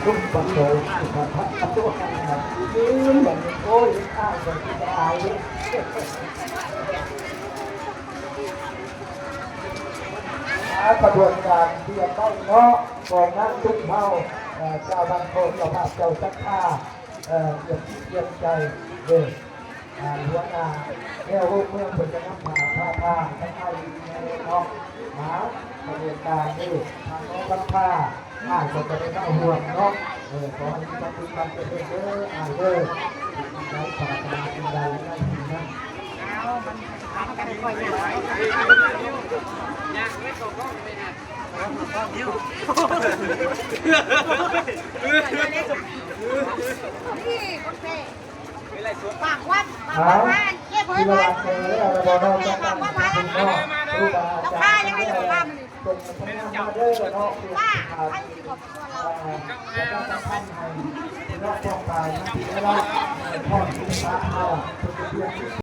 ທຸກປະໂຕ ສຸຂະພະ ໂຕ ອາ ຍືນ ໂອ້ຍ ອ້າຍກໍຊິຕາຍເດ້. ອາ ຂະບວນການຕຽມໄວ້ເນາະ ຂອງນາງຕຸ້ມເຮົາ ເອີ ເຈົ້າບ້ານໂຄກ ເຈົ້າພາບ ເຈົ້າສັດທາ ເອີ ຕຽມຈິດຕຽມໃຈເດີ. ອ່າ ຫົວໜ້າແນວໂຮງເມືອງເພິ່ນຈະນຳພາ ພາທາງທັງອ້າຍແມ່ເນາະ ຫາປະເດັນການນີ້ ທາງນ້ອງຄຳພາ ອ້າຍກໍຈະໄດ້ມາຮ່ວມເນາະ. ເອີ ຂໍໃຫ້ມີຄວາມສຸກຄວາມຈະເລີນເດີ ອ້າຍເດີ ສິ່ງໃດປາດຖະໜາສິ່ງໃດໃນທີ່ນັ້ນ. ປາກວັດ ປາກວັດ ເກັບເງິນໄວ້ ເກັບເງິນໄວ້ ເຈົ້າຂ້າຍັງໄດ້ເຈົ້າຂ້າມື້ນີ້ ປ້າ ໃຜຊິຂອບຄຸນເຮົາ ປະຊາສຳພັນໃຫ້ພີ່ນ້ອງປ້ອງປາຍນຳທີ່ໄດ້ຮັບ ເອີ ພອນທີ່ພະເຈົ້າ